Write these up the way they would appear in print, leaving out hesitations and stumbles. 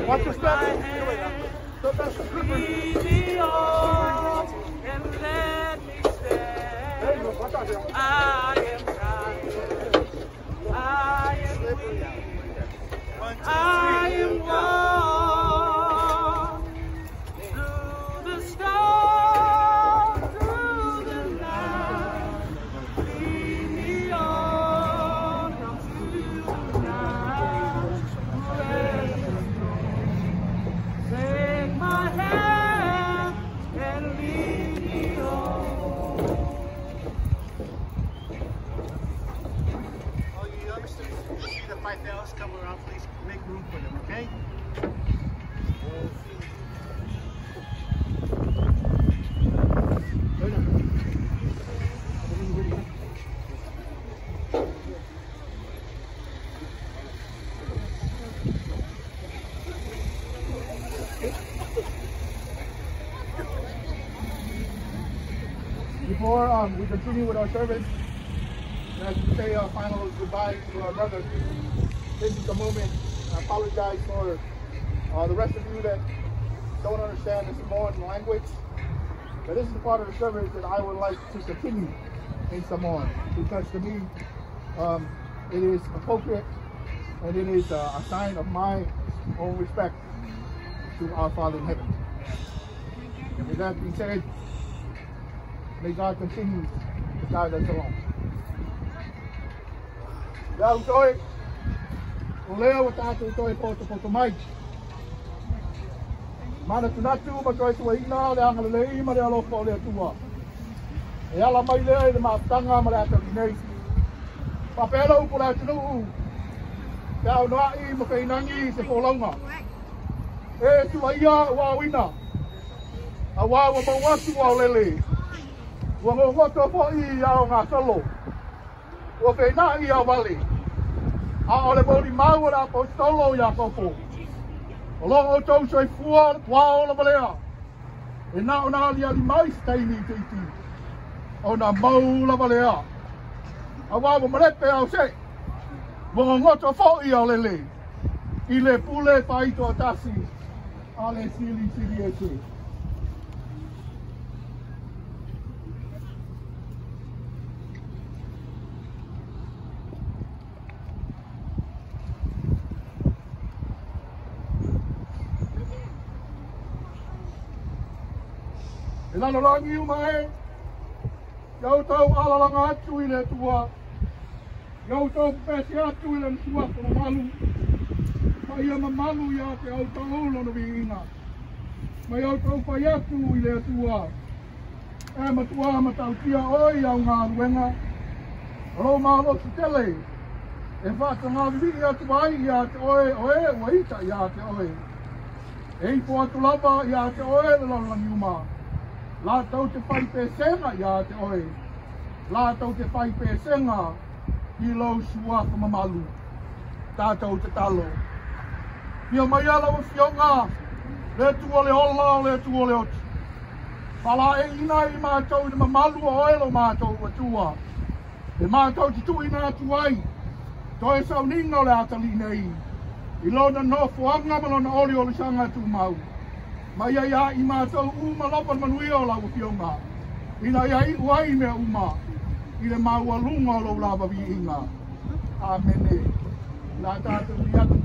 Watch your step. Lead me on and let me stand. I am tired. I am weak. I am worn. Through the storm, through the night. Lead me on through the night. Take my hand and lead me on. All you youngsters, you see the 5,000 come around, please make room for them, okay? Before we continue with our service, as we say our final goodbye to our brother, this is the moment. I apologize for the rest of you that don't understand the Samoan language, but this is the part of the service that I would like to continue in Samoan, because to me, it is appropriate and it is a sign of my own respect to our Father in heaven. And with that being said, may God continue to guide us along. Iau toi, o lea ua tātou toe poto mai. Mana tunatu ma toe suaina le agalelei ma le alofa o le Atua. E ala mai lea i le mafutaga ma le atalii nei. Faapea upu le atunuu, pe au noai ma feinagi se folauga. E sulaia ua auina, auā ua mau atu aolele. Ua gogoto foʻi ao gasolo. Ua feinaʻi ao vale. A o le molimau o le aposetolo Iakopo. O loo outou soifua o le tuao lava lea. E na o na aliali mai se taimi itiiti. Ona mau lava lea. Auā ua malepe ao se. Ua gogoto foʻi aolele. I le pule faitoatasi a le Silisili Ese. E lalolagi uma e, ia outou alalaga atu i le Atua, ia outou pepesi atu i le suafa mamalu, ma ia mamalu ia te outou lona viiga, ma ia outou fai atu i le Atua, e matua matautia oi au galuega, o lou malosi tele, e faatagavivii atu ai ia te oe o e ua ita ia te oe. E ifo atu lava ia te oe le lalolagi uma, latou te faipesega ia te oe, latou te faipesega i lou suafa mamalu, tātou te talo. Fia mai ala ua fioga, le Atua le ola o le Atua le oti. Faalaeiina i mātou i le mamalu o oe lo mātou Atua. E mātou te tuuina atu ai, toe sauniga o le atalii nei, i lona nofoaga ma lona oliolisaga tumau. Ma ia ia i mātou uma lava le manuia o lau afioga, ina ia iu ai mea uma, i le maualuga o lou lava viiga. Amene. La tātou liatu.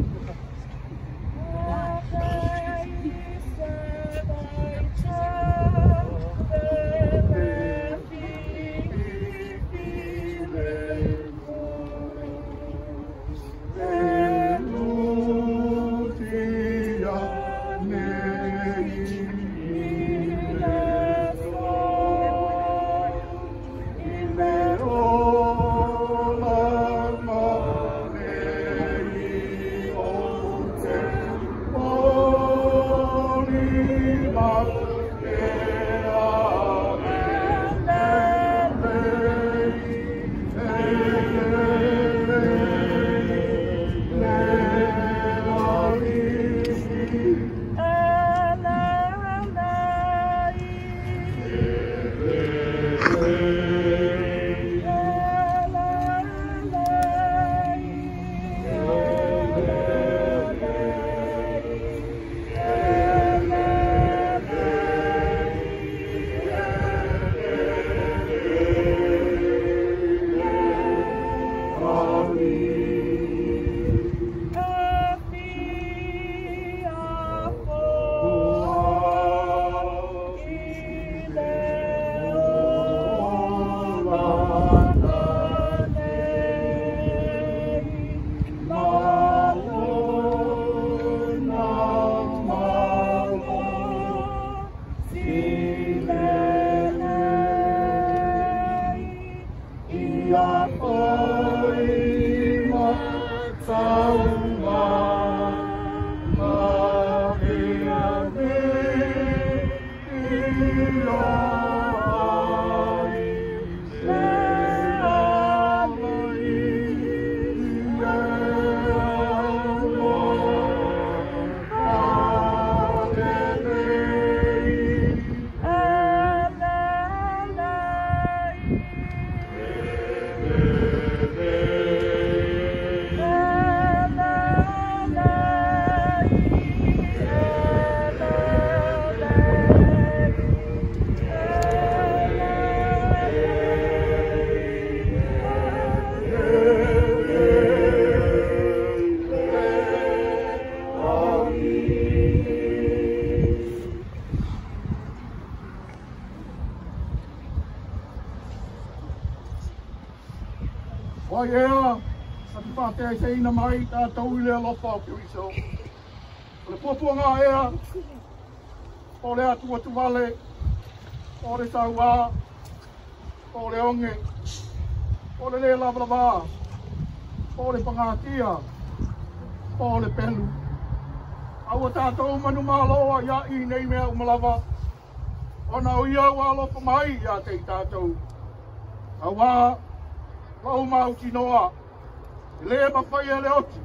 O ai ea, na te faateaeseina mai tatou i le alofa o Keriso. O le puapuaga ea, po o le atuatuvale, po o le sauā, po o le oge, po o le lē lavalavā, po o le pagatia, po o le pelu. A ua tatou manumalo aiaʻi i nei mea uma lava, ona o ia ua alofa mai iā te i tatou. Auā lou mautinoa, e lē mafai e le oti,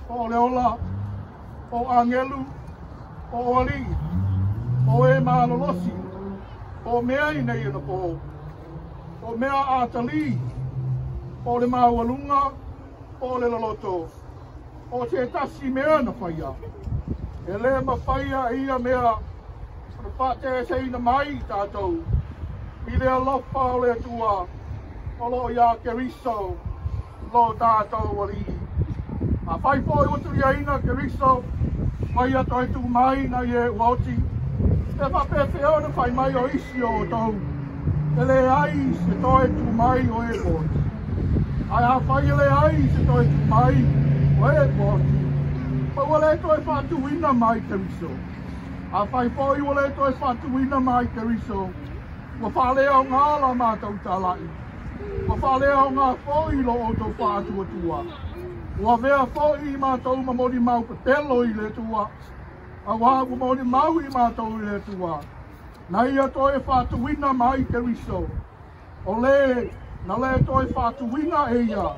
po o le ola, po o agelu, po o alii, po o e malolosi, po o mea i nei ona pō, po o mea atalī, po o le maualuga, po o le loloto, po o se tasi mea na faia. E lē mafaia e ia mea ona faateaeseina mai i tatou i le alofa o le Atua o loo iā Keriso lo tatou Alii. Afai foi ua tuliaina Keriso ma ia toe tuu mai nai e ua oti, pe faapefea ona fai mai o isi o outou e leai se toe tu mai o e ua oti. Ae afai e leai se toe tu mai o e ua oti, ma ua lē toe faatuina mai Keriso. Afai foi ua lē toe faatuina mai Keriso, ua faaleaogā la matou talaʻi, ua faaleaogā foi lo outou faatuatua. Ua avea foi i matou ma molimau pepelo i le Atua, auā ua molimau i matou i le Atua, na ia toe faatuina mai Keriso. O lē na lē toe faatuina e ia,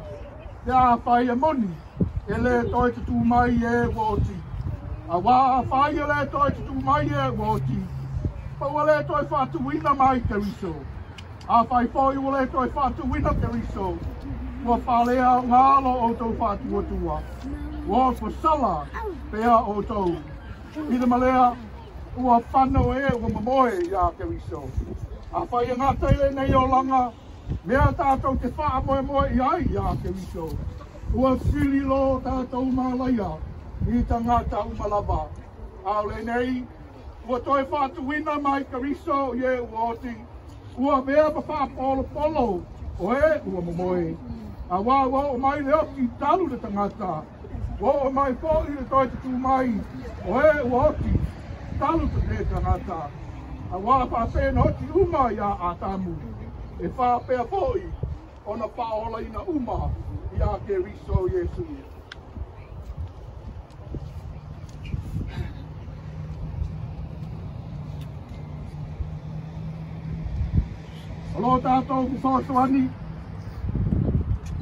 pe afai e moni, e lē toe tutū mai e ua oti. Auā afai e lē toe tutū mai e ua oti, ma ua lē toe faatuina mai Keriso. Afai foi ua lē toe faatuina Keriso, ua faaleaogā lo outou faatuatua. Ua ofosala pea outou. I le malea, ua fano e ua mamoe iā Keriso. Afai e gata i lenei olaga, mea tatou te faamoemoe i ai iā Keriso. Ua sili lo tatou malaia i tagata uma lava. A o lenei, ua toe faatuina mai Keriso i e ua oti, ua avea ma faapolopolo o e ua momoe. Auā ua oo mai le oti talu le tagata, ua oo mai foi le toe tutū mai o e ua oti talu le tagata. Auā faapena oti uma iā Atamu, e faapea foi ona faaolaina uma iā Keriso Iesu. O lo tatou fesoasoani,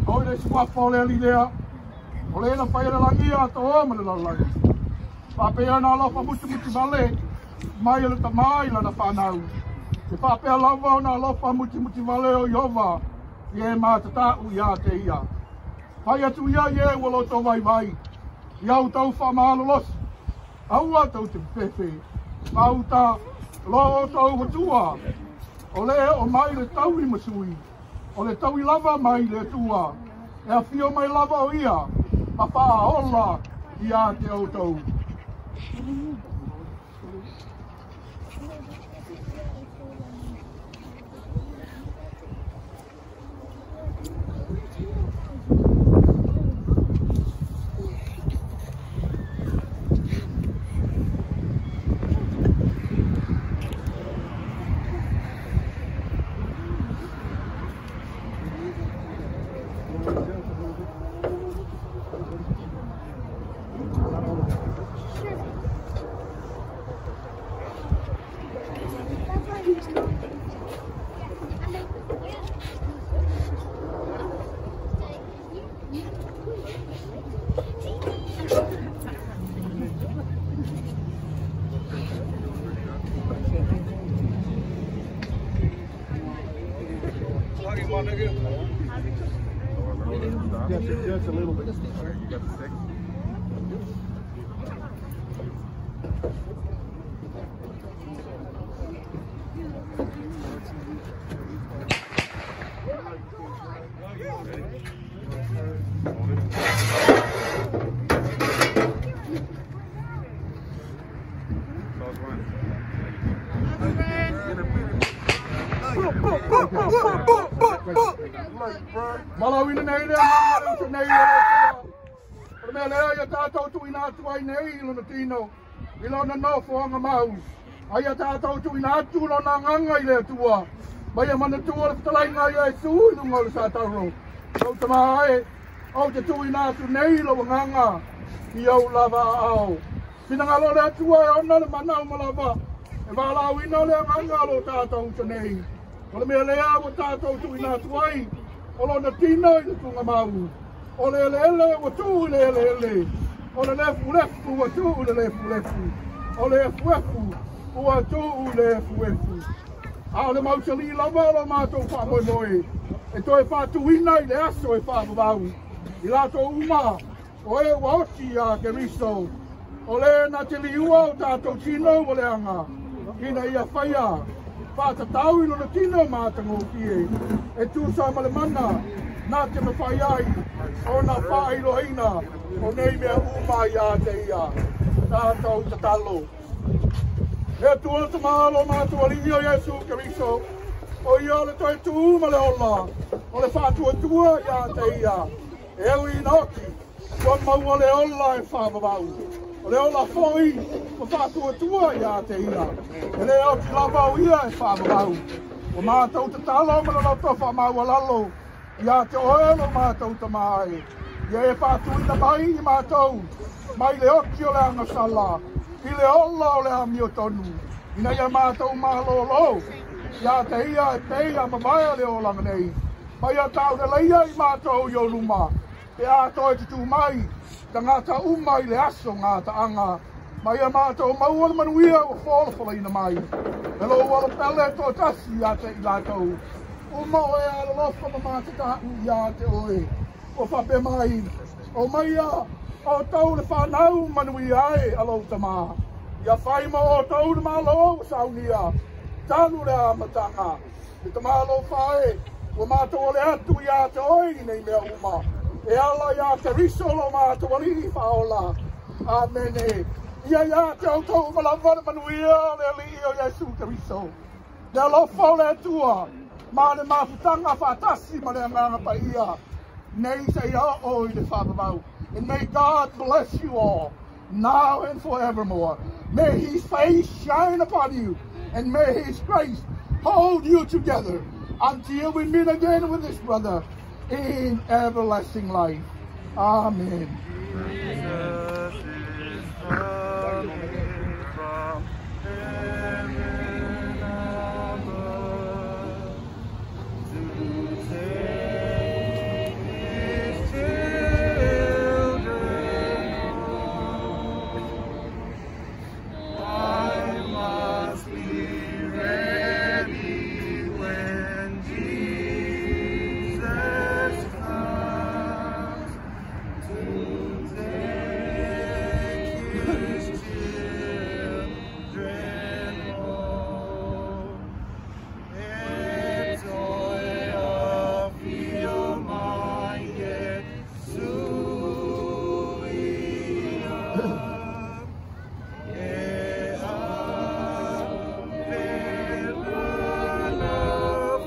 o i le suafa o le Alii lea, o le na faia le lagi atoa ma le lalolagi. Faapea na alofa mutimutivale mai e le Tamā i lana fanau. E faapea lava ona alofa mutimutivale o Iehova i e matataʻu iā te ia. Fai atu ia i e ua loto vaivai, i au tau faamalolosi, aua tou te fefefe, ma uta lo outou Atua, o le oo mai le taui ma sui, o le taui lava mai le Atua, e afio mai lava o ia, ma faaola iā te outou. Just a little bit. You got the stick? Malauina nei le agaga o le uso nei e le Atua. O le mea lea ia tatou tuuina atu ai nei i lona tino, i lona nofoaga mau, a ia tatou tuuina atu lona agaga i le Atua, ma ia manatua le fetalaiga a Iesu i luga o le sataulo. Lou tama e, ou te tuuina atu nei lou agaga i ou lava aao. Finagalo o le Atua e ona le mana uma lava, e valaauina le agaga o lo tatou uso nei. O le mea lea ua tatou tuuina atu ai, o lona tino i le tugamau. O le eleele ua tuu i le eleele, o le lefulefu ua tuu i le lefulefu, o le efuefu ua tuu i le efuefu. A o le mausali lava o lo matou faamoemoe, e toe faatuina i le aso e faavavau, i latou uma o e ua oti ia Keriso, o le na te liua o tatou tino ua leaga, ina ia faia faatatau i lona tino matagofie, e tusa ma le mana na te mafai ai ona faailoaina o nei mea uma ia te ia tatou tatalo. Le Atua le Tama lo matou Alii o Iesu Keriso, o ia o le toe tu ma le ola, o le faatuatua ia te ia, e ui ina oti, ua maua le ola e faavavau. O le ola foi ua faatuatua ia te ia, e le oti lava o ia e faavavau. Ua matou tatalo ma le loto faamaualalo, ia te oe lo matou tama e, ia e faatuina mai i matou, mai le oti o le agasala, i le ola o le amiotonu, ina ia matou malōlō, ia te ia e pei a mavae le olaga nei, ma ia tauleleia i matou i ou luma, pe a toe tutū mai, tagata uma i le aso gataaga, ma ia matou maua le manuia ua folafolaina mai, e lou alo pele toatasi ia te i latou, uma o e alolofa ma matatau ia te oe, ua faapea mai, o maia o tau le whanau manuia ai a lou tama. Ia whai ma o tau le malo ua saunia, talu le amataga, le tama alofa e, ua matou ole atu ia te oe i nei mea uma. E ala ia Keriso lo matou Alii faaola. Amene. Ia ia te outou uma lava le manuia o le Alii o Iesu Keriso. Le alofa o le Atua, ma le mafutaga faatasi ma le agaga paia, nei seia oo i le faavavau. And may God bless you all, now and forevermore. May his face shine upon you, and may his grace hold you together until we meet again with this brother in everlasting life. Amen. Jesus is coming from heaven above to take his children home. I must be ready when Jesus comes to take his children home. E toe afio mai Iesu ia. E ave lana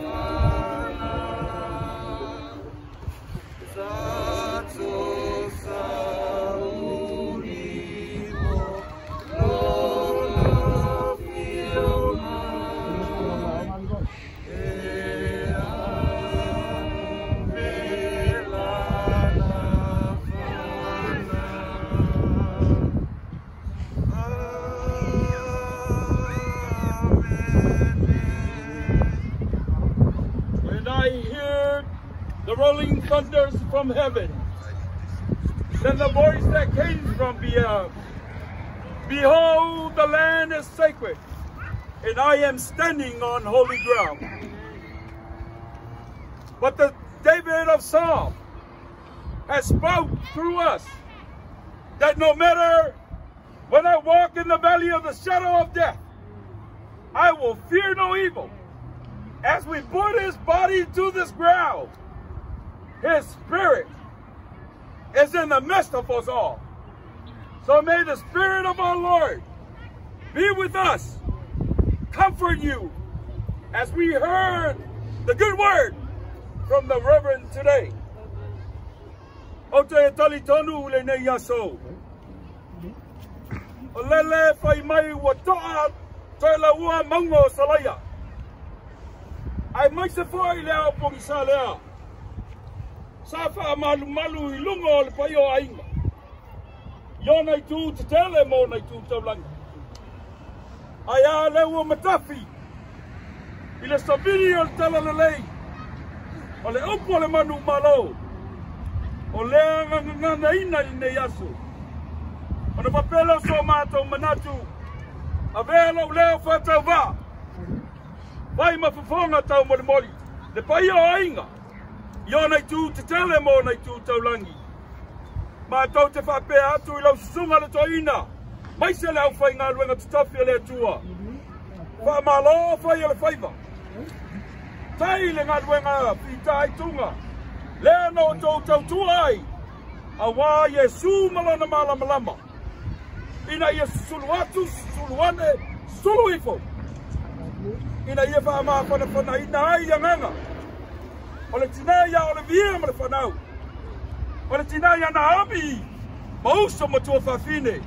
fana. Sa to sauni mo lona afio mai. E ave lana fana. Amen. When I heard the rolling thunders from heaven, then the voice that came from beyond, behold, the land is sacred, and I am standing on holy ground. But the David of Psalm has spoke through us that no matter when I walk in the valley of the shadow of death, I will fear no evil. As we put his body to this ground, his spirit is in the midst of us all. So may the Spirit of our Lord be with us, comfort you as we heard the good word from the Reverend today. O te talitonu lenei aso. O lele fai mai ua toa toe laua maunga o Salaia. Ai mai se foi le ao pogisa lea. Sa wha malu malu i lunga o le pai o ainga. Iona i tū te tele mōna i tū taulangi. Ai a le ua matafi i le savini o le tala lelei. O le upu o le manu malo. O lea ngangana ina i nei aso. O na papele o so mātou manatu. A vea lau leo whātau vā. Vai mafafonga tau molimoli. Le pai o ainga. Iona i tū te tele mōna i tū taulangi. Mātou te whapea atu i lau susunga le toina. Mai se le au whai ngā luenga tutafi o le atua. Wha malo whai o le whaiva. Tai le ngā luenga whita ai tunga. Lea no tau tautua ai. A wā Yesu malona malamalama. Ina ia susulu atu, susulu ane, susulu ifo. Ina ia wha maawhanawhana ina ai ia nganga. O le tina ia o le via ma le whanau. O le tina ia na ami. Mauso matua whawhine.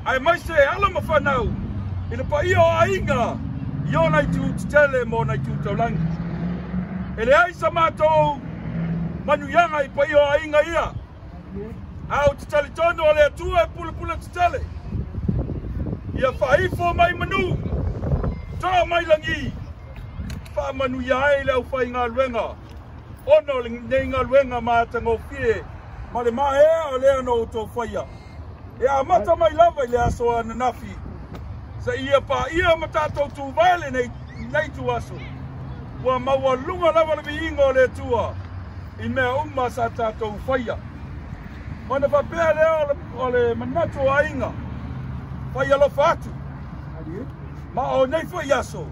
Ai mai se ala ma whanau. I le paia o ainga. I ona i tū tetele mo ona i tū taulangi. E le ai sa mātou manuianga i paia o ainga ia. Au te talitono o le atua e pulapula tetele. Ia whaifo mai manu. Toa mai langi. Wha manuia ai le au whai ngā luenga. Ono le nei ngā luenga mātangofie. Ma le maea o lea no tō whaia. E a mata mai lava i le aso a nanafi. Sa ia pa ia ma tātou tūvale nei tū aso. Ua maua lunga lava le viinga o le atua. I mea uma sa tātou whaia. Mana whapea lea o le manatu o ainga. Whaia alofa atu. Ma o nei fo aso.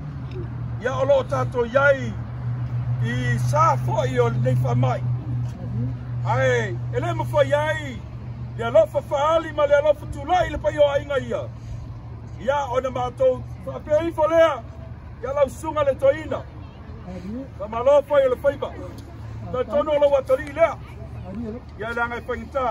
Ia o loo tātou iai i sa foi o nei whamai. Ai, e le mawhai ai, le alofa whaali ma le alofa tūlai le pai o ainga ia. Ia o na mātou whapea ifo lea, ia lau sunga le toina. Ka malo whai o le whaiva. Tā tono o lau atari lea. Ia le anga e whaingita.